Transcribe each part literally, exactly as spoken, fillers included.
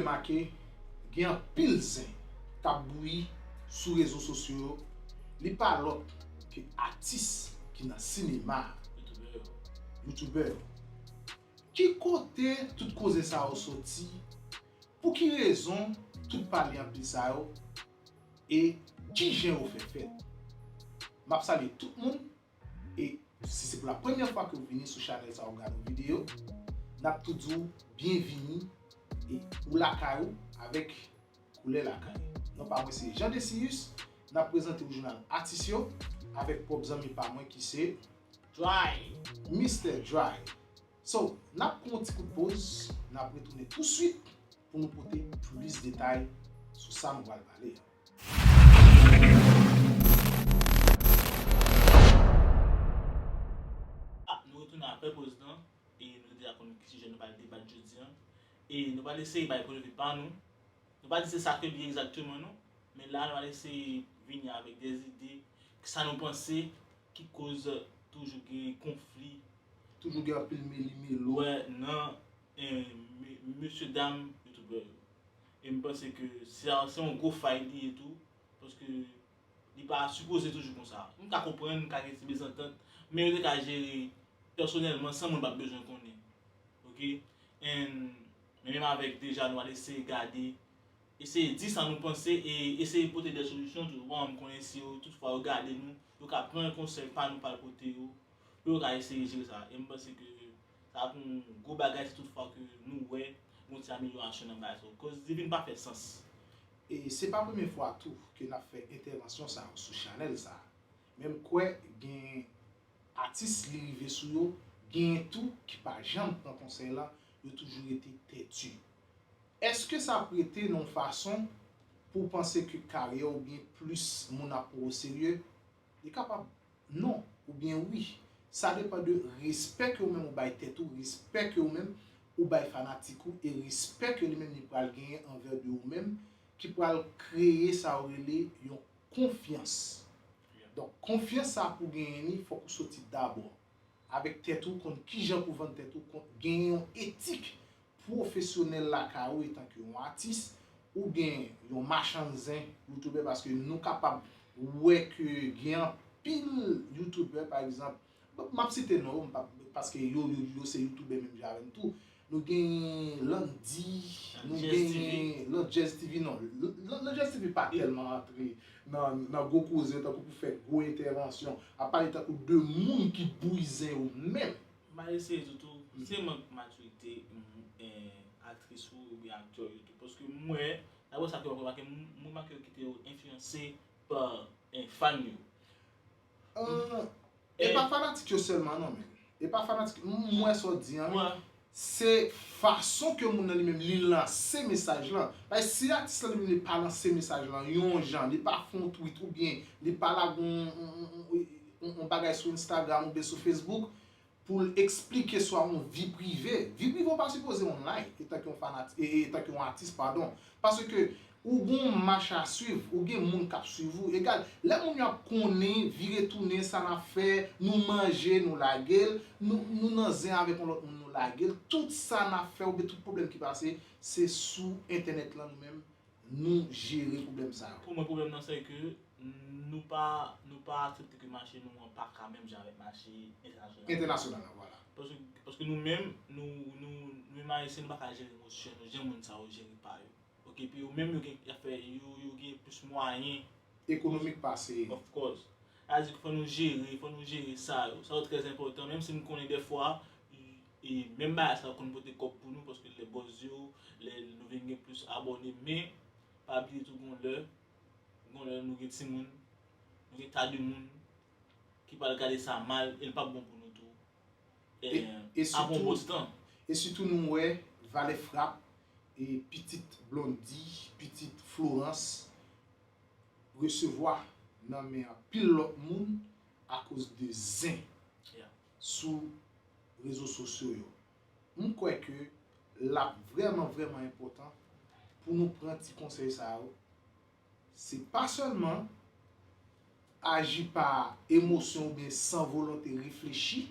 remake, gen anpil zen k ap bouyi sou rezo sosyo yo. Li pa lòt ke atis ki nan sinema a, youtubè yo. Ki kote tout koze sa yo soti? Pou ki rezon tout pale anpil sa yo? E kijan yo fè fèt? M ap salye tout moun. E si se pou la premyè fwa ke w vini sou chanèl sa w ap gade yon videyo, n ap tou di w byenvini e ou lakay ou avèk koulè lakay. Non pa mwen se Jean Decius, n ap prezante w jounal atis yo avèk pwòp zanmi pa mwen ki se Dry, Mister Dry. So, n ap pran yon ti kout poz, n ap retounen touswit pou nou pote plis detay sou sa nou pral pale a. Ah, nou retounen apre poz lan, e nou deja konn ki sijè nou pral debat jodi an, e nou pral eseye bay pwennvi pa nou. Nou pa di se sa ke li egzakteman non, men la nou pral eseye vini avèk de zide, sa nou panse ki koz toujou gen konfli. Toujou gen anpil meli melo. Wè, nan eh, mesye dam youtubè yo. E m panse ke se se yon gwo fay li ye tou, paske li pa sipoze toujou konsa. M ka konprann, ka gen ti mezantant, men yo te ka jere pèsonèlman san moun pa t bezwen konnen. Ok? And, men menm avèk deja nou al eseye gade, eseye di sa nou panse e eseye pote de solisyon tou. Bon, m konnen si yo, tout fwa yo gade nou, yo ka pran konsèy pa nou pa l pote yo, pou yo ka eseye jere sa. E m panse ke sa ap yon gwo bagay si tout fwa ke nou wè yon ti amelyorasyon nan bagay sa yo. Koz li vin pa fè sans. E se pa premye fwa tou ke n ap fè entèvansyon sa yo sou chanèl sa. Men m kwè gen atis li rive sou yo, genyen tou ki pa janm pran konsèy lan, yo toujou rete tèti. Èske sa ap rete nan yon fason pou w panse ke karyè w oubyen plis moun ap pran w oserye? Li kapab non oubyen wi. Sa depann de respè ke ou menm ou bay tèt ou, respè ke ou menm ou bay fanatik ou e respè ke li menm li pral genyen anvè de ou menm ki pral kreye sa yo rele yon konfyans. Donk, konfyans sa pou genyen li, fòk ou soti dabò avèk tèt ou, konn kijan pou vann tèt ou, konn genyen yon etik pwofesyonèl lakay ou etanke yon atis oubyen yon machann zen youtubè, paske nou kapab wè ke gen anpil youtubè, pa egzanp, m ap site non yo, m p ap, paske yo, yo, yo se youtubè menm jan avè m tou. Nou gen Landy, nou gen Landjez T V, non, Landjez T V pa tèlman antre nan, nan gwo koze tankou pou fè gwo entèvansyon. A pale tankou de moun ki bouyi zen yo menm. M a eseye tou tou, se mank matirite, eh, aktris ou oubyen aktè yo tou. Paske m wè, daprè sa ke m ap remake, m remake yo kite yo enfliyanse pa, eh, fan yo. Eh, e pa fanatik yo sèlman non, men. E pa fanatik, m, m wè sa w di an, men. Se fason ke moun nan li menm li lanse mesaj lan. Paske si atis lan li menm li pa lanse mesaj lan yon jan, li pa fè yon tweet oubyen li pa lage yon, yon, yon, yon, yon bagay sou Instagram oubyen sou Facebook, pou l eksplike swa yon vi prive. Vi prive w pa sipoze online etanke yon fanatik, e, e, etanke yon atis, padon. Paske ou gen yon mach a swiv, ou gen moun k ap swiv ou. Egal, lè moun yo ap konnen, vire tounen, sa n ap fè, nou manje, nou lage l, nou, nou nan zen avèk yon lòt moun, nou lage l. Tout sa n ap fè, oubyen tout pwoblèm ki pase, se sou entènèt lan nou menm, nou jere pwoblèm sa yo. Pou mwen, pwoblèm nan, se ke nou pa, nou pa aksepte ke mache nou an pa ka menm jan avèk mache entènasyonal la. Entènasyonal la, vwala. Paske, paske nou menm, nou, nou, nou menm Ayisyen, nou pa ka jere emosyon nou jan moun sa yo jere pa yo. Ok, epi yo menm, yo gen, y ap fè, yo, yo gen plis mwayen ekonomik pase. Of course. Sa di ke fò nou jere, fò nou jere sa yo. Sa yo trè enpòtan, menm si m konnen dèfwa, e menm bagay sa yo konn pote kòb pou nou, paske lè buzz yo, lè nou vin gen plis abòne, men pa bliye tou gon lè, gon lè nou gen timoun, nou gen ta de moun ki pral gade sa mal, e l p ap bon pou nou tou. E, eh, e a bon sitou, bout tan. E sitou nou wè valè frap e pitit Blondy, pitit Florence resevwa nan men anpil lòt moun akoz de zen sou rezo sosyo yo. M kwè ke l ap vrèman, vrèman enpòtan pou nou pran ti konsèy sa yo. Se pa sèlman aji pa emosyon oubyen san volonte reflechi.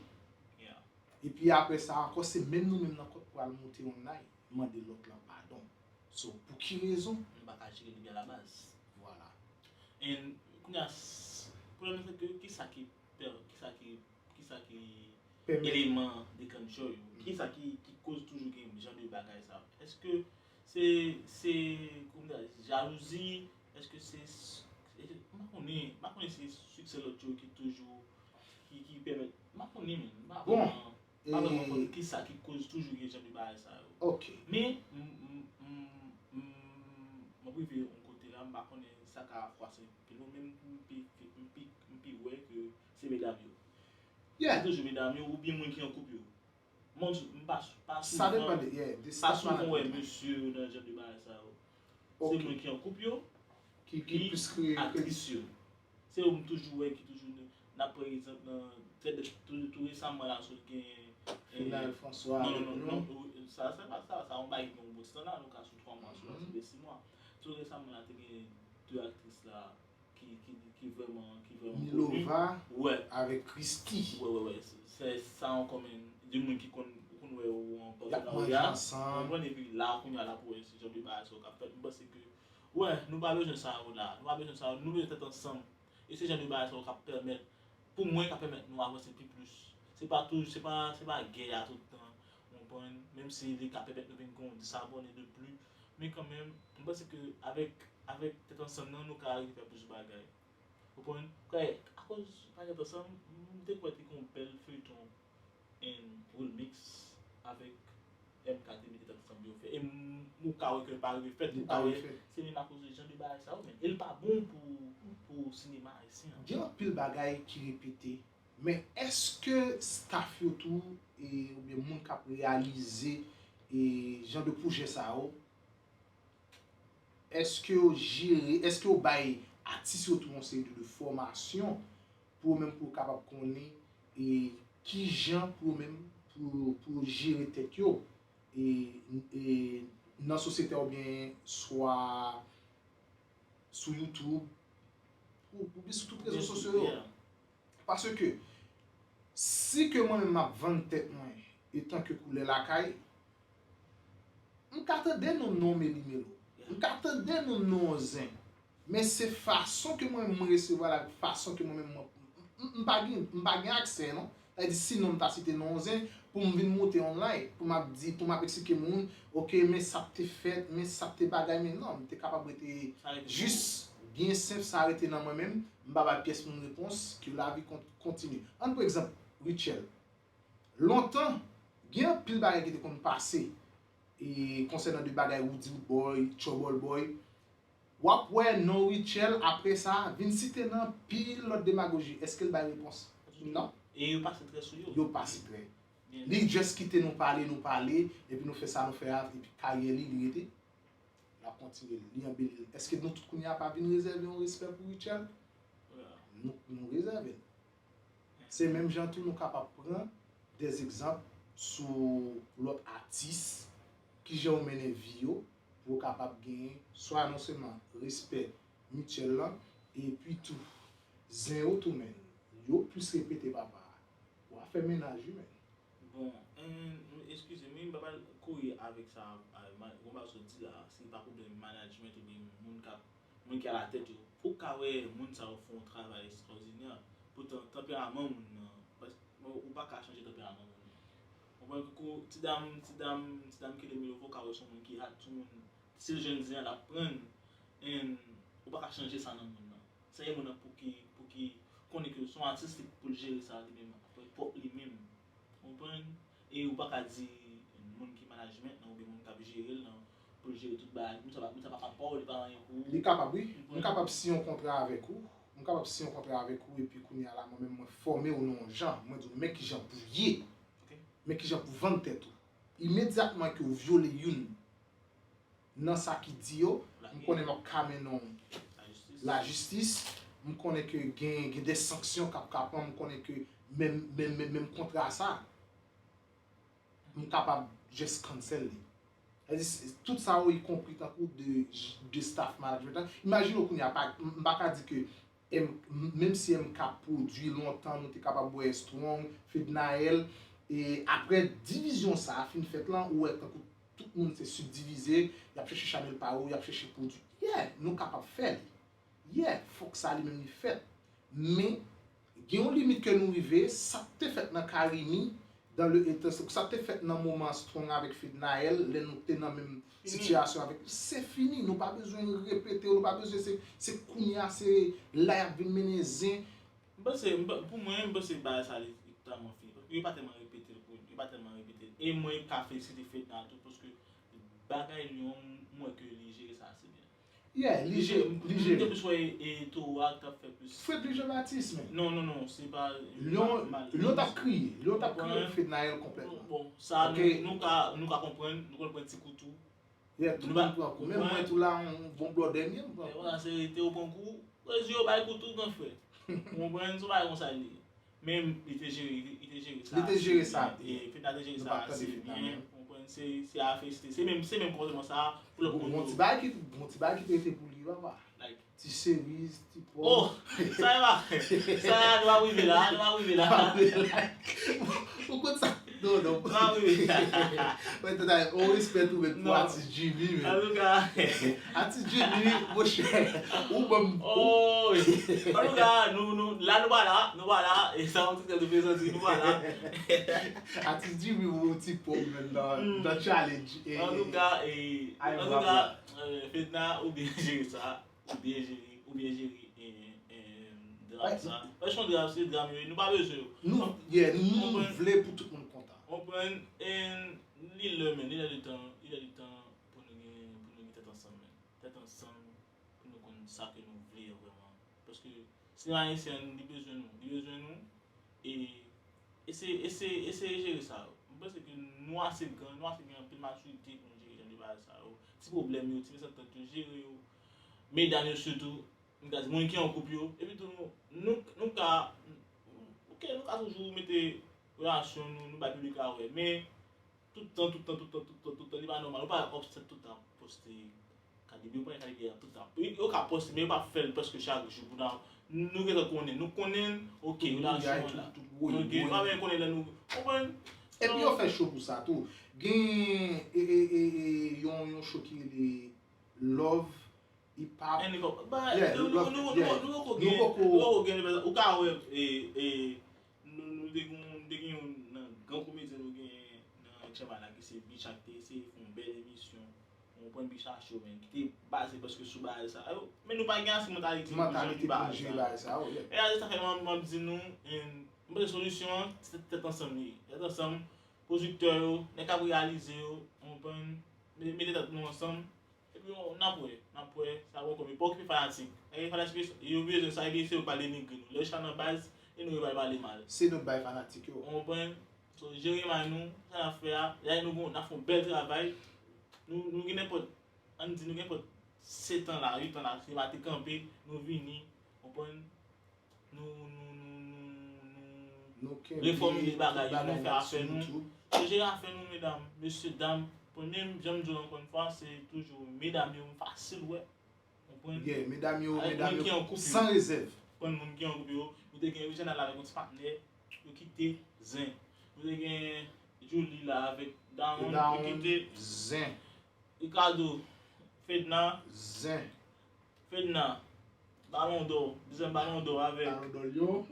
Epi apre sa ankò, se menm nou menm nan kont pral monte yon nay, mande lòt lan padon. So, pou ki rezon? Nou pa ka jere li byen la baz. Vwala. And kounye a, pwoblèm nan se ke kisa ki pè, kisa ki, kisa ki Pèmèt eleman deklanchè yo? Kisa ki, ki koz toujou gen jan de bagay sa? Èske se, se, kòman di, jalouzi? Èske se, se, m pa konnen, m pa konnen se siksè lòt yo ki toujou, ki, ki pèmèt, m pa konnen, men, m pa Bon, vrèman, m pa vrèman e- konnen kisa ki koz toujou gen jan de bagay sa yo. Ok. Men, m, m, m, m, m ap rive yon kote la, m pa konnen sa ka fwase pil, men m pi, m pi, m pi wè ke se medam yo. Yeah. Se toujou medam yo, oubyen moun ki an koup yo. Mwen, m pa, pa Sa depan souvan, de, yeah, de pa staff souvan wè management. Mesye yo nan jan de bagay sa yo. Se Ok. Moun ki an koup yo, Ki, ki plis kreye aktris yo. Se yo m toujou wè ki toujou n ap pran egzanp nan, tou, tou, tou resaman la sot gen Final François non, avèk non, nou. Non, sa, sa pa sa, sa yon bagay ki gen yon bout tan la, nou ka sou twa mwa, sou la, sou de sis mwa. Tou resaman la, te gen de aktris la ki, ki, ki vrèman, ki vrèman koni. Milova Wè. Avèk Christie. Wè, wè, wè. Se, se sa ankò, men, de moun ki konn, ou konn wè yo an Y ap manje patenarya. ansanm. Konprann, epi la, kounye a la pou wè se jan de bagay sa yo k ap fèt. Mwen panse ke, wè, nou pa bezwen sa yo la. Nou pa bezwen sa yo. Nou bezwen tèt ansanm. E se jan de bagay sa yo k ap pèmèt, pou mwen, k ap pèmèt nou avanse pi plis. Se pa tou, se pa, se pa gè a tout tan. Ou konprann? Menm si li ka pèmèt nou vin gen yon dis abòne de plis. Men kanmenm, mwen panse ke avèk, avèk tèt ansanm nan, nou ka rive fè plis bagay. Ou konprann? Kay, akoz pa tèt ansanm, m te kwè te gen yon bèl feyton and remix avèk M K te mete tèt ansanm yo fè. E m, ou ka wè ke l pa rive fèt, Li ou pa ka wè rive fèt. Se menm akoz de jan de bagay sa yo, men. E l pa bon pou, pou sinema ayisyen an. Gen anpil bagay ki repete, men èske staff yo tou e, oubyen moun k ap reyalize e, jan de pwojè sa yo, èske yo jere, èske yo bay atis yo tou yon seri de, de fòmasyon pou yo menm pou yo kapab konnen e, ki jan pou yo menm pou, pou yo jere tèt yo e, e, nan sosyete a oubyen swa sou YouTube ou, oubyen sou tout rezo sosyo yo. Yeah. Paske si ke mwen menm m ap vann tèt mwen etanke koulè lakay, m ka tande non non Meli Melo. M ka tande non non Zen. Men se fason ke mwen menm mwen resevwa l ak fason ke mwen menm mwen, m, m pa gen, m pa gen aksè non. Sa vle di si non m ta site non Zen, pou m vin moute online, pou m ap di, pou m ap eksplike moun, ok, men sa k te fèt, men sa k te bagay, men non, m te kapab rete jis byen senp, sa rete nan mwen menm, m pa bay pyès moun repons, ke lavi kon-, kontinye. Ann pran egzanp, Rutshelle. Lontan, gen anpil bagay ki te konn pase e, konsènan de bagay Roody Boy, Trouble Boy. W ap wè non Rutshelle apre sa vin site nan anpil lòt demagoji. Èske l bay repons? Non. E yo pase trè sou yo. Yo pase trè. Byen. Li just kite nou pale, nou pale, epi nou fè sa nou fè a, epi karyè li, li rete. L ap kontinye, li anbeli l. Èske nou tout kounye a pa vin rezève yon respè pou Rutshelle? Yeah. Nou, nou rezève l. Se menm jan tou nou kapab pran de egzanp sou lòt atis, kijan yo mennen vi yo, pou yo kapab genyen swa non sèlman respè mityèl lan, epi tou zen yo tou men, yo plis repete papa a. W a fè mennaj wi men. Bon, en, eskize m, wi, m pa pral kouri avèk sa, a, ma-, bon, bagay sa w di la, si pa pwoblèm management oubyen moun k ap, moun ki alatèt yo. Ou ka wè moun sa yo fè yon travay ekstraòdinè. Poutan, tanperaman moun nan, pas-, bon, ou pa ka chanje tanperaman moun nan. Ou konprann, kou ti dam, ti dam, ti dam Kelly Milova, ou ka wè se yon moun ki hot, se yon moun, si l jwenn zen an, l ap pran l, and ou pa ka chanje sa nan moun nan. Se yon moun nan pou ki, pou ki konnen ke se yon atis li pou l jere sa li menm, apre pwòp li menm. Ou konprann? E ou pa ka di moun ki management nan oubyen moun k ap jere l nan pou l jere tout bagay. Moun sa pa, moun sa pa ka pa w, li pa anyen pou ou. Li kapab wi. Ou konprann? M kapab siyen yon kontra avèk ou. M kapab siyen yon kontra avèk ou epi kounye a la mwen menm mwen fòme w nan yon jan. Mwen di w men kijan pou w ye. Ok. Men kijan pou w vann tèt ou. Imedyatman ke w vyole youn nan sa ki di yo, m konnen m ap ka mennen w Lajistis. lajistis, m konnen ke gen, gen de sanksyon k ap ka pran, m konnen ke menm, menm, menm, menm kontra sa, m kapab just cancel li. Sa di, tout sa yo, y konpri tankou de, de staff management la. Imajine w kounye a, pa, m pa ka di ke M, menm si M K pwodui lontan, nou te kapab wè Strong, Fednaelle, e apre divizyon sa a fin fèt lan, ou wè tankou tout moun se sibdivize, y ap chèche chanèl pa yo, y ap chèche pwodui. Yeah, nou kapab fè li. Yeah, fòk sa li menm li fèt. Men, gen yon limit ke nou rive, sa k te fèt nan Carimi, dans le état, sa k te fèt nan moman Strong avèk Fednaelle, lè nou te nan menm sitiyasyon avèk, se fini, nou pa bezwen repete, nou pa bezwen se, se kounye a, se la y ap vin mennen zen. M panse, m pa- pou mwen, m panse bagay sa li li tèlman fini. Paske yo pa tèlman repete l pou yo pa tèlman repete l. E mwen ka felisite Fedna tou paske bagay Lyon, m wè ke li jere sa ase byen. Yeah, li jere, li M te jere. Plis wè e Towo a k t ap fè plis. Fredly Jean Baptiste, men. Non, non, non, se pa Lyon, mal- Lyon t ap kriye. Lyon t ap kriye Konprann? Fednaelle konplètman. Bon, sa Ok. Nou, nou ka, nou ka konprann, nou konn pran ti koutou. Yeah, tout Nou moun pa- pran kou. Men konprann? Mwen tou la, yon bon blòdè m ye, m pran E kou. Vwala, se rete ou pran kou, rezi yo bay koutou, gran frè. Ou konprann? Se yon bagay konsa li ye. Men li te jere, li te jere sa. Li te jere sa byen. E Fedna te jere Nou sa pa tande ase Fedna, byen. non. Ou konprann? Se, se a felisite. Se menm, se menm konpòtman sa pou lòt Bon, moun bon yo. Ti bagay ki, bon, Ti bagay ki te rete pou li, papa. Like, Ti Cerise, Ti Pòm. Oh, sa e pa, sa nou pa rive la, nou pa rive la. Ou konn sa? Non, non. Nou pa rive la. Mwen te ta yon respè tou, men pou Non. Atis Jimmy, men. Antouka, Atis Jimmy, monchè, ou ban m. Oh, antouka, nou, nou, la nou pa la, nou pa la, e sa yon ti nou prezanti, nou pa la. Atis Jimmy, ou Ti Pòm, men, nan, Mm. nan challenge. E, Antouka, e, Ay, antouka, bravo. euh, Fedna, ou byen jere sa, ou byen jere, ou byen jere, e, e, dram Ay, sa. Paske yon dram, se dram yo, nou pa bezwen yo. Nou, yeah, nou Konprann. Vle pou tout moun kontan. Konprann, e, li lè, men, li lè de tan, li lè de tan pou nou gen, pou nou gen tèt ansanm, men. Tèt ansanm, pou nou konn sa ke nou vle vrèman. Paske sinema ayisyen an, li bezwen nou, li bezwen nou, e eseye, eseye, eseye jere sa yo. Mwen panse ke nou ase gran, nou ase gen anpil matirite pou nou jere jan de bagay sa yo. Ti pwoblèm yo, ti mezantant yo, jere yo. Medam yo sitou, m ka di moun ki an koup yo, epi tou nou, nou, nou ka, ok, nou ka toujou mete relasyon nou, nou bay piblik la wè, men tout tan, tout tan, tout tan, tout tan, tout tan, li pa nòmal. Ou pa obsèt tout tan poste Cardi B, ou pa Cardi B tout tan. Yo, yo ka poste, men yo pa fè l prèske chak jou pou nan, nou gentan konnen, nou konnen, ok, Tout relasyon bouyay, an la. tout, tout woy, Nou gen, woy. pa men konnen lè nou, konprann? Epi yo fè show pou sa tou. Gen, e, e, e, e, yon, yon show ki rele Love, Hip Hop. Anyway, ba, Yeah, nou, love, nou, yeah. nou, nou poko Nou gen, poko- nou poko gen, ou ka wè, e, e, nou, nou te gen, nou te gen yon nan gran komedyen nou gen nan Chèmal la ki se Bicha ki te eseye fè yon bèl emisyon. Ou konprann Bicha Show, men, ki te baze prèske sou bagay sa yo. Men nou pa gen ase mantalite pou Mantalite jere pou jere bagay sa yo, yeah. E a, se sa fè mwen, mwen di nou, e, mwen panse solisyon an, se tèt ansanm li ye. Tèt ansanm, pwodiktè yo, nèg k ap reyalize yo, ou konprann, me- mete tèt nou ansanm, epi n ap wè, n ap wè, sa bon kòm yo pa okipe fanatik. E fanatik yo, yo bezwen sa, epi se yo k pral denigre nou. Lè yo chita nan baz, e nou yo pral pale mal. Se nou bay fanatik yo. Ou konprann? So, jere may nou, sa n ap fè a, la nou gon, n ap fè yon bèl travay. Nou, nou gen nenpòt, ann di nou gen nenpòt sèt an la, uit an la, sinema te kanpe, nou vini, ou konprann? Nou, nou, nou, nou, nou, nou Nou kenbe refòmile bagay yo, bagay nou fè la afè sou nou. YouTube. Nou jere afè nou, medam, mesye, dam. Premye, jan m di w ankò yon fwa, se toujou medam yo, m fasil wè. Konprann? Yeah, medam yo, Avèk medam moun ki yo, an koup yo. San rezèv. Konprann moun ki an koup yo. Nou te gen Reginald avèk yon ti patnè. Yo kite zen. Nou te gen Julie la avèk Daron. Yo Daron, kite zen, Ricardo, Fedna, zen, Fedna, Balon dò, dezyèm Balon dò avèk. Balon dò Lyon,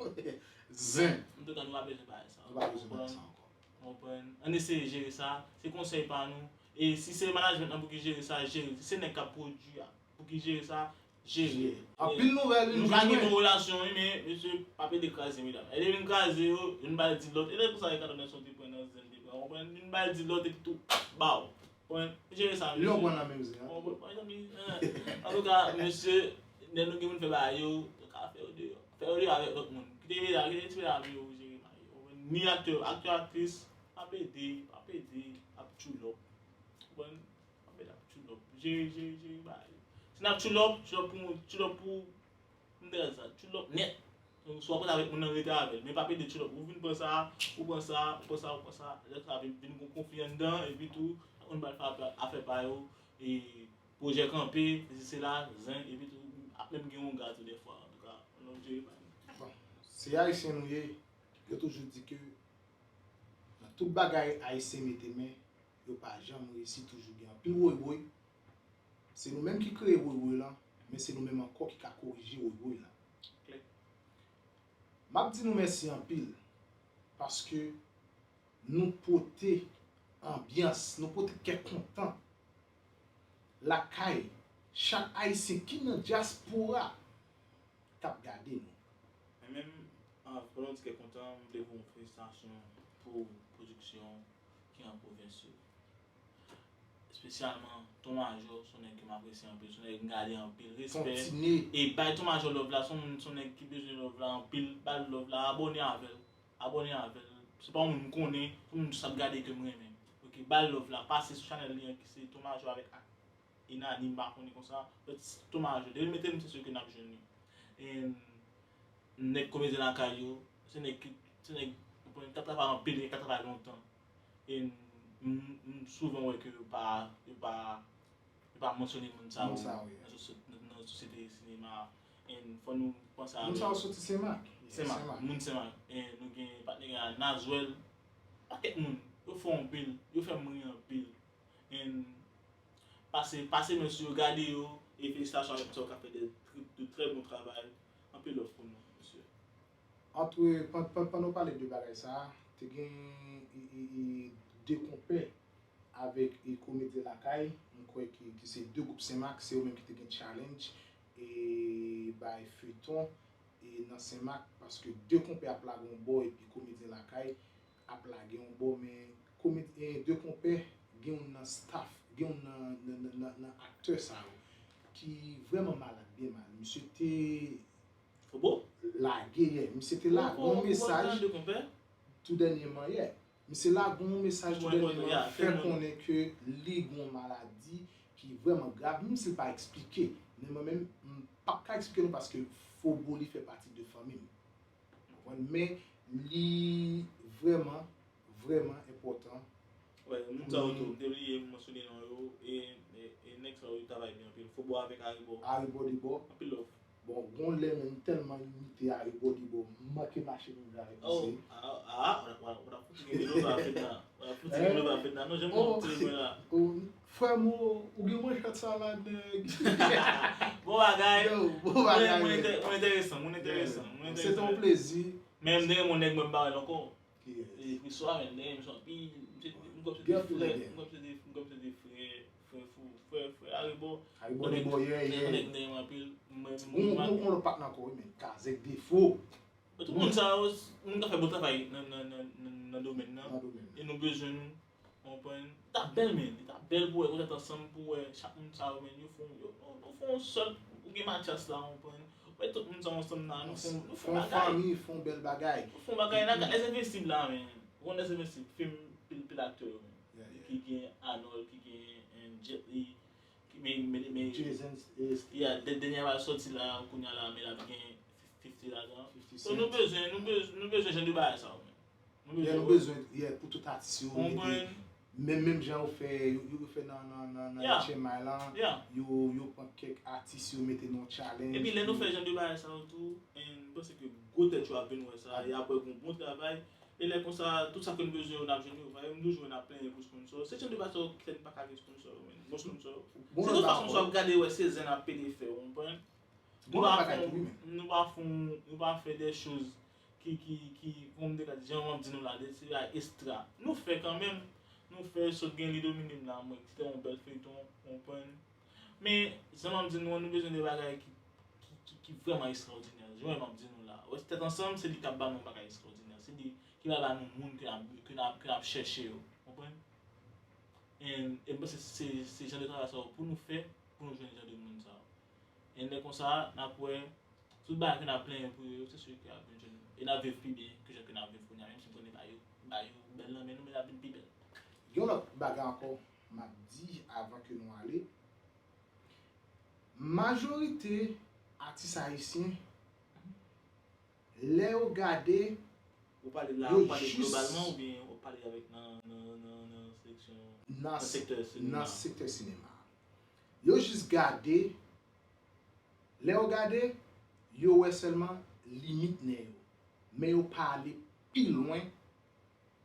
zen. Antouka, nou pa bezwen bagay sa. Nou pa bezwen bagay sa ankò. Konprann? Ann eseye jere sa. Se konsèy pa nou. E si se management nan pou ki jere sa, jere. Si se nèg k ap pwodui a pou ki jere sa, jere. Anpil nouvèl, Nou ka gen bon relasyon, wi, men mesye, pa pede kraze medam. E depi n kraze yo, youn ba l di lòt. E lè konsa Ricardo Nelson te pran nan zen, te pran, konprann? Youn ba l di lòt epi tou, baw. Konprann? Jere sa, Lyon mesye. Pran nan menm zen. Bon, bon, bon, bon, bon. Antouka, mesye, lè nou gen moun fè bagay yo, nou ka fè yo deyò. Fè yo deyò avèk lòt moun. Kite medam, kite ti medam yo jere bagay yo. Ni aktè, aktè, aktris, pa pede, pa pede ap tchoulòp. Konprann? Pa pede ap tchoulòp. Jere, jere, jere bagay yo. Si n ap tchoulòp, tchoulòp pou, tchoulòp pou M te rèd sa, tchoulòp nèt. Swa w konn avèk moun nan, rete avè l. Men pa pede tchoulòp. Ou vin pran sa, ou pran sa, ou pran sa, ou pran sa. Lè sa vin, vin gon konfli anndan, epi tou, moun pral fè afè, afè pa yo, e pwojè kanpe, sesi sela, zen, epi tou, ap menm gen yon ga tou dèfwa. Antouka, nou jere pa nou. Bon, se Ayisyen nou ye, yo toujou di ke nan tout bagay Ayisyen mete men, yo pa janm reyisi, toujou gen anpil woywoy. Se nou menm ki kreye woywoy lan, men se nou menm ankò ki ka korije woywoy lan. M ap di nou mèsi anpil paske nou pote anbyans, nou pote kè kontan lakay chak Ayisyen ki nan dyaspora k ap gade nou. Men menm, pandan w di kè kontan, m vle ba w felisitasyon pou pwodiksyon ki an pwovens yo. Espesyalman Ton Majò, se yon nèg ke m apresye anpil, se yon nèg m gade anpil respè. E bay Ton Majò love la, se yon moun, se yon nèg ki bezwen love la anpil, ba l love la, abòne avè l, abòne avè l. Se pa yon moun m konnen, se yon moun m jis ap gade ke m renmen. Ok, ba l love la, pase sou chanèl li an ki se Ton Majò avèk Inani, m pa konnen konsa. But Ton Majò, depi l mete m, se si ke n ap jwenn li. E nèg Komedyen Lakay yo, se nèg ki, se nèg, ou konprann, k ap travay anpil, e k ap travay lontan. E m, m, m souvan wè ke yo pa, yo pa, yo pa mansyone moun sa yo nan sosyete sinema a. E fò nou panse avè yo. Moun sa yo soti Senmak. Senmak, moun Senmak. E nou gen patnè gen Nazwèl, pakèt moun. Yo fò anpil, yo fè m ri anpil. And pase, pase men sou yo, gade yo, e felisitasyon avèk misye, w ka fè de, de trè bon travay. Anpil love pou nou, mesye. Antre, pandan w pale de bagay sa, te gen de konpè avèk Komedyen Lakay, m kwè ki, ki se de gwoup Senmak, se yo menm ki te gen challenge e bay feyton e nan Senmak, paske de konpè ap lage yon bò epi Komedyen Lakay ap lage yon bò, men komedi, e, de konpè gen youn nan staff, gen youn nan, nan, nan, nan, nan aktè sa yo ki vrèman malad byen mal. Misye te Fobo? Lage, yeah. Misye te lage yon mesaj tou dènyèman, yeah. Misye lage yon mesaj tou dènyèman, fè konnen ke li gen yon maladi ki vrèman grav, menm si l pa eksplike. Men mwen menm, m p ap ka eksplike nou paske Fobo li fè pati de fanmi m. Konprann? Men li vrèman, vrèman enpòtan. Wè, moun sa yo tou, m te bliye mansyone non yo, e, e, e nèg sa yo, yo travay byen anpil. Fobo avèk Aribò. Aribò Dibò. Anpil love. Bon, gon lè menm m tèlman imite Aribò Dibò, m manke mache menm jan avèk misye. Ah, ah, ah, w ap fouti gen lova fèt la. W ap fouti gen lova fèt la. Non, janm wè w tire mwen la. Frè m, ou gen manchèt sa la, nèg. Bon bagay. Yo, bon bagay. Moun enteresan, moun enteresan, moun enteresan. Se te yon plezi. Men m te renmen yon nèg mwen m pa wè l ankò. Kiyès? Priswa, men m te renmen misye anpil. M kwè se te frè, m kwè se te, m kwè se te frè, frè fou, frè, frè Aribò. Aribò Dibò, yeah, yeah. Yon nèg m te renmen anpil. Mwen, mwen, mwen, mwen, mwen, lòt patnè ankò, wi, men Kazèk Defo. Tout moun sa yo, moun k ap fè bon travay nan, nan, nan, nan, nan domèn nan. Nan domèn nan. E nou bezwen nou, w konprann? Li ta bèl, men, li ta bèl pou wè, pou tèt ansanm, pou wè chak moun sa yo, men, yo fè yon, yo, nou, nou fè yon sèl, ou gen Matyas la, w konprann? Ou wè tout moun sa yo ansanm la, nou fè yon, nou fè yon bagay. Fè yon fanmi, fè yon bèl bagay. Nou fè yon bagay, nan Les Invincibles la, men. Ou konn Les Invincibles, fim pil, pil aktè yo, men. Ki gen Arnold, ki gen, eh, Jet Li, ki, men, men, men, Jason, yeah, dènyè a pral sòti la, kounye a la, men l ap gen fifty ladan. So, nou bezwen, nou bezwen, nou bezwen jan de bagay sa yo, men. Nou bezwen, yeah, pou tout atis yo rete. Men, menm jan yo fè, yo, yo fè nan, nan, nan, nan H M I lan, yo, yo pran kèk atis, yo mete nan yon challenge. Epi lè nou fè jan de bagay sa yo tou, m panse ke gwo tèt yo ap vin wè sa, y ap wè gon bon travay. E lè konsa, tout sa ke nou bezwen yo, n ap jwenn yo. Paske m toujou wè n ap plenyen pou sponsor. Se jan de bagay sa yo ki fè n pa ka gen sponsor yo, men. Bon sponsor. Se tout fason sa w ap gade, wè, se zen ap pede fè, w konprann? Nou pa fè, nou pa fè, nou pa fè de choz ki, ki, ki, kòm m te ka di, jan m ap di nou la, de, se bagay ekstra. Nou fè kanmenm, nou fè, sot gen Li Domine m la, mwen, ki te yon bèl feyton, w konprann. Men, jan m ap di nou an, nou bezwen de bagay ki, ki, ki, ki vrèman ekstraòdinè. Jan m ap di nou la. Wè, Tèt Ansanm, se li k ap ba nou bagay ekstraòdinè. Se li ki va ba nou moun ke n ap, ke n ap, ke n ap chèche yo. Konprann? E, e m panse se, se jan de travay sa yo pou nou fè, pou nou jwenn jan de moun sa yo. E lè konsa, n ap wè, tout bagay ke n ap plenyen pou yo, se si ke ap vin jwenn nou. E n ap viv pi byen ke jan ke n ap viv kounye a, menm si m konnen bagay yo, bagay yo bèl nan men nou, men n ap vin pi bèl. Gen yon lòt bagay ankò m ap di avan ke nou ale. Majorite atis ayisyen, lè yo gade, ou pale la, ou pale globalman oubyen ou pale avèk nan, nan, nan, nan seleksyon, nan sektè sinema? Nan sektè sinema. Yo jis gade, lè yo gade, yo wè sèlman limit nè yo, men yo pa ale pi lwen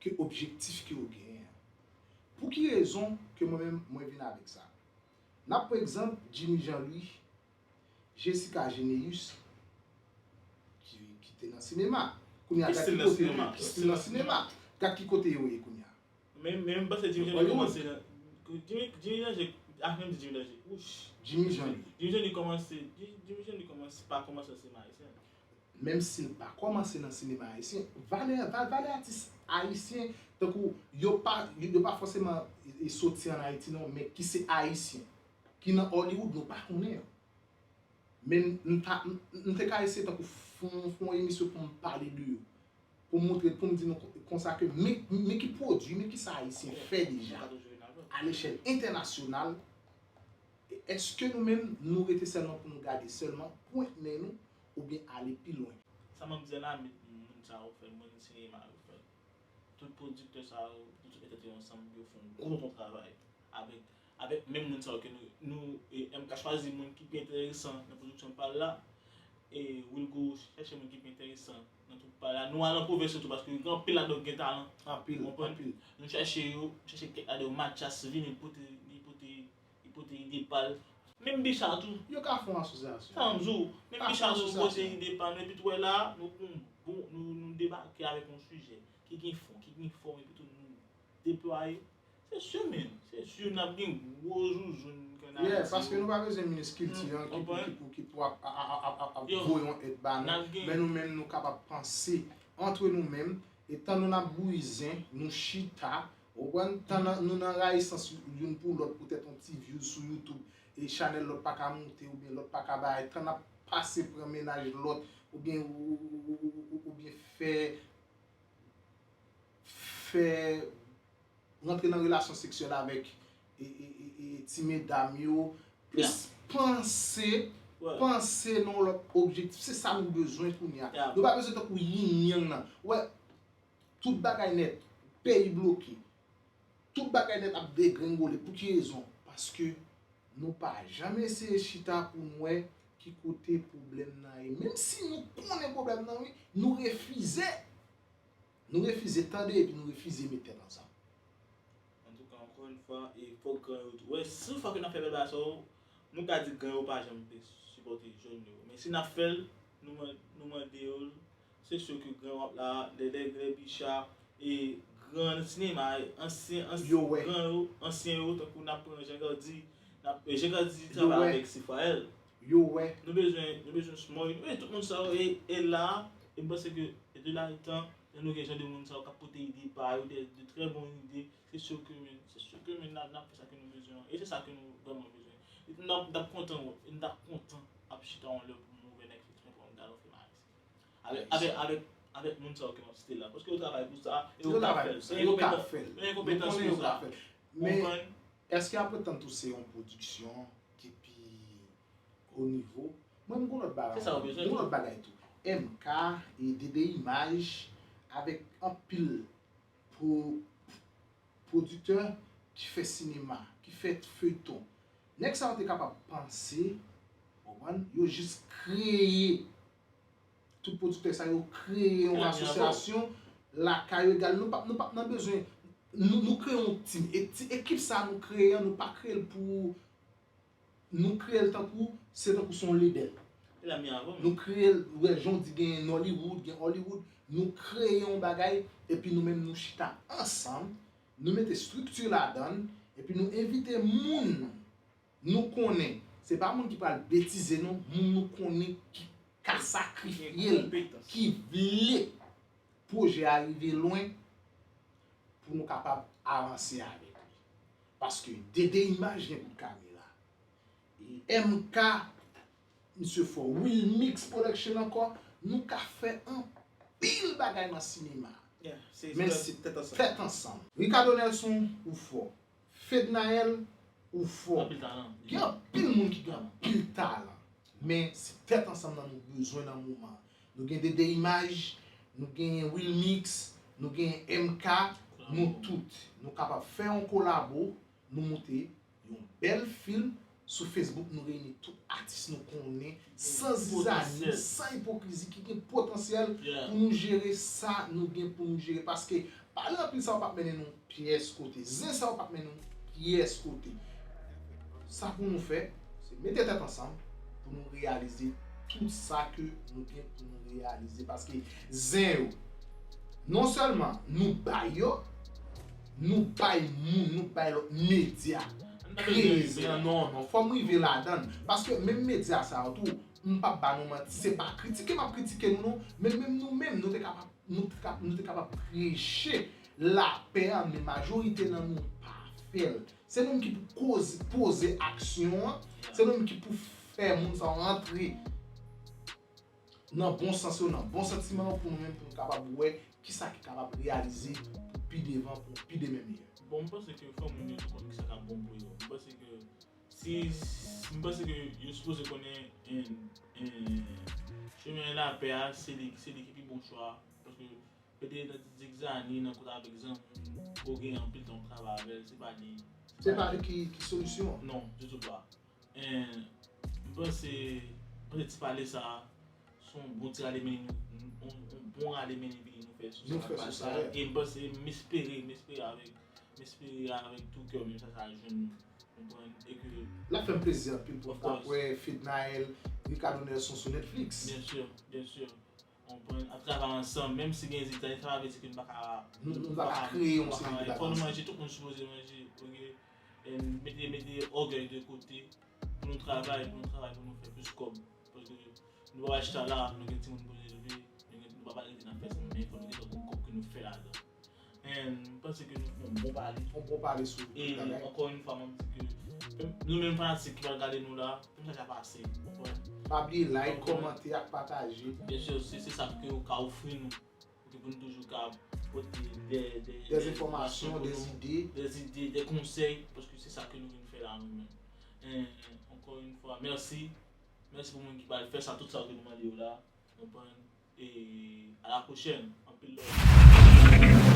ke objektif ke yo genyen an. Pou ki rezon ke mwen menm mwen vin avèk sa? N ap pran egzanp Jimmy Jean Louis, Jessica Généus, ki, ki te nan sinema. Kounye a, gad ki kote yo ye, ki still nan sinema. Gad ki kote yo ye kounye a. Men, men m panse Jimmy Jean Louis kòmanse nan. Jimmy, Jimmy Jean Louis, ah, menm di Jimmy Jean Louis. Wouch. Jimmy Jean Louis. Jimmy Jean Louis kòmanse, Jimmy Jean Louis kòmanse, pa kòmanse nan sinema ayisyen. Menm si l pa kòmanse nan sinema ayisyen, valè, valè atis ayisyen, tankou yo pa, yo pa fòsèman soti ann Ayiti non, men ki se ayisyen, ki nan Hollywood, nou pa konnen yo. Men m ta, m te ka eseye tankou fè yon emisyon pou m pale de yo. Pou m montre, pou m di nou konsa ke men, men ki pwodui, men ki sa ayisyen fè deja a lechèl entènasyonal. Èske nou menm nou rete sèlman pou nou gade sèlman pwent nen nou oubyen ale pi lwen? Sa m ap di a la, met moun sa yo fè, moun sinema yo fè. Tout pwodiktè sa yo, nou tout mete tèt yo ansanm, yo fè yon gwo bon travay. Avèk, avèk menm moun sa yo ke nou, nou e, M K chwazi moun ki pi enteresan nan pwodiksyon pa l la, e Wilgo chèche moun ki pi enteresan nan tout pa l la. Nou al nan pwovens yo tou, paske gen anpil ladan yo ki gen talan. Anpil, anpil. Nou chèche yo, chèche kèk ladan yo, Mathias vini, li pote, li pote, li pote ide pa l. Menm Bicha tou. Yo ka fè yon asosyasyon. Sa m di w, menm Bicha tou pote ide pa nou, epi tou wè la, nou, nou, nou debake avèk yon sijè ki gen fon, ki gen fòm, epi tou nou deplwaye. Se si, men, se si n ap gen gwo zouzoun an Ayiti. Yeah, paske nou pa bezwen minis kilti an ki pou, ki pou, ki pou ap, ap, ap, ap, ap voye yon èd ba nou. Men nou menm, nou kapab panse antre nou menm, etan nou n ap bouyi zen, nou chita, ou konprann, tan nou nan rayisans youn pou lòt poutèt yon ti views sou YouTube, e chanèl lòt pa ka moute, oubyen lòt pa ka bay, tan n ap pase pran mennaj lòt, oubyen, oubyen fè, fè rantre nan relasyon seksyèl avèk e, e, e, e, ti medam yo, plis panse, panse nan yon lòt objektif. Se sa nou bezwen kounye a. Nou pa bezwen tankou yin yang nan. Ou wè, tout bagay nèt, peyi bloke. Tout bagay nèt ap degrengole. Pou ki rezon? Paske nou pa janm eseye chita pou n wè ki kote pwoblèm nan ye. Menm si nou konnen pwoblèm nan, wi, nou refize. Nou refize tande epi nou refize met tèt ansanm. Antouka, ankò yon fwa, e fòk gran yo tou. Wè, si yon fwa ke n ap fè bèl bagay sa yo, nou ka di gran yo pa janm vle sipòte jèn yo. Men si n ap fè l, nou, nou mande yo l, se si ke gran yo ap la, lè, lè, lè Bicha, e gran sinema, ansyen, ansyen, gran yo, ansyen yo, tankou n ap pran Jean Gardy, n ap, Jean Gardy travay avèk Sifrael. Yo wè. Nou bezwen, nou bezwen small, nou bezwen tout moun sa yo, e, e la, e m panse ke, e de la etan, lè nou gen jan de moun sa yo k ap pote ide pa yo, de, de trè bon ide, se si ke men, se si ke men n ap, n ap fè sa ke nou bezwen an, e se sa ke nou vrèman bezwen. E m t ap, m t ap kontan, m t ap kontan ap chita yon lè pou m ouvè Netflix mwen pou m gade yon fim ayisyen. Avèk, avèk, avèk, avèk moun sa yo ke m ap site la. Paske yo travay pou sa, e yo ka fè l. Yo ka fè l. Yo gen konpetans pou sa. Ou konprann? Èske Apre Tann tou se yon pwodiksyon ki pi wo nivo? Mwen, m gon lòt bagay. M gon lòt bagay tou. M K e D D Image avèk anpil pwo-, pwodiktè ki fè sinema, ki fè feyton. Nèg sa yo te kapab panse, ou konprann, yo jis kreye Tout pwodiktè sa yo kreye yon asosyasyon lakay yo, egal, nou p ap, nou p ap nan bezwen, nou, nou kreye yon team. E ti, ekip sa nou kreye an, nou pa kreye l pou, nou kreye l tankou, se tankou se yon lebèl. Nou kreye l, ou wè, jan w di gen Nollywood, gen Hollywood, nou kreye yon bagay, epi nou menm nou chita ansanm, nou mete estrikti ladan l, epi nou envite moun nou konnen, se pa moun ki pral betize non, moun nou konnen ki ka sakrifye l, ki vle pwojè a rive lwen pou nou kapab avanse avèk li. Paske D D Image gen kout kamera. E M K, misye fò. Wilmix Production ankò, nou ka fè anpil bagay nan sinema. Men se tèt ansanm. Ricardo Nelson, ou fò. Fednaelle, ou fò. Gen anpil moun ki gen anpil talan. Men se tèt ansanm nan nou bezwen nan moman an. Nou gen D D Image, nou gen Wilmix, nou gen M K, nou tout. Nou kapab fè yon kolabo, nou moute yon bèl fim Sou Facebook, nou reyini tout atis nou konnen, san zizani, san ipokrizi, ki gen potansyèl pou nou jere sa nou gen pou nou jere. Paske pale anpil sa yo p ap mennen nou pyès kote. Zen sa yo p ap mennen nou pyès kote. Sa pou nou fè, se mete tèt ansanm pou nou reyalize tout sa ke nou gen pou nou reyalize. Paske zen yo, non sèlman nou bay yo, nou bay moun, nou bay lòt medya. Kreye zen an, non, non, fò m rive ladan l. Paske menm medya sa yo tou, m p ap ba nou manti, se pa kritike m ap kritike nou, non, men menm nou menm, nou te kapab, nou te ka, nou te kapab preche lapè an, men majorite nan nou pa fè l. Se nou menm ki pou koze, poze aksyon an, se nou menm ki pou fè moun sa yo rantre nan bon sans yo, nan bon santiman yo, pou nou menm, pou nou kapab wè kisa ki kapab reyalize pou pi devan, pou pi demen meyè. Bon, m panse ke fò moun yo tou konn kisa k ap bon pou yo. M panse ke si, m panse ke yo sipoze konnen, en, en, chemen lapè a, se li, se li ki pi bon chwa. Paske mete nan ti zigzani, nan kote avèk zanmi, pou gen anpil tan w travay avè l, se pa li. Se pa li ki, ki solisyon an. Non, ditou pa. En, m panse, m panse ti pale sa a, se yon bon ti rale mennen nou, yon, yon bon rale mennen vini nou fè sou sa k ap pase a. E m panse, m espere, m espere avèk, m espere avèk tou kè menm sa, sa jwenn nou. Konprann? E ke l ap fè m plezi anpil pou m t ap wè Fednaelle, Ricardo Nelson sou Netflix. Byen si, byen si. Konprann? Ap travay ansanm, menm si gen zigzag, sa pa vle di ke nou pa ka, nou, nou pa ka kreye yon seri de bagay. Fò nou manje, tout moun sipoze manje, oke? E mete, mete ògèy de kote pou nou travay, pou nou travay, pou nou fè plis kòb. Paske nou pa chita la, nou gen timoun pou nou elve, nou gen, nou pa pral rete nan fè sa, men fò nou gen yon kòb ke nou fè ladan. And m panse ke nou fè yon bon pale. Yon bon pale sou tout bagay. E ankò yon fwa, m ap di ke nou menm fanatik ki pral gade nou la, fè nou sa pase, w konprann? Pa bliye like, kòmante ak pataje. Byen si, se, se sa ke w ka ofri nou. Oke, pou nou toujou ka pote de, de, de enfòmasyon, de zide, de konsèy, paske se sa ke nou vin fè la nou menm. And ankò yon fwa, mèsi. Mèsi pou moun ki pral fè sa, tout sa ke nou mande yo la. Konprann? E à la prochaine. Anpil love.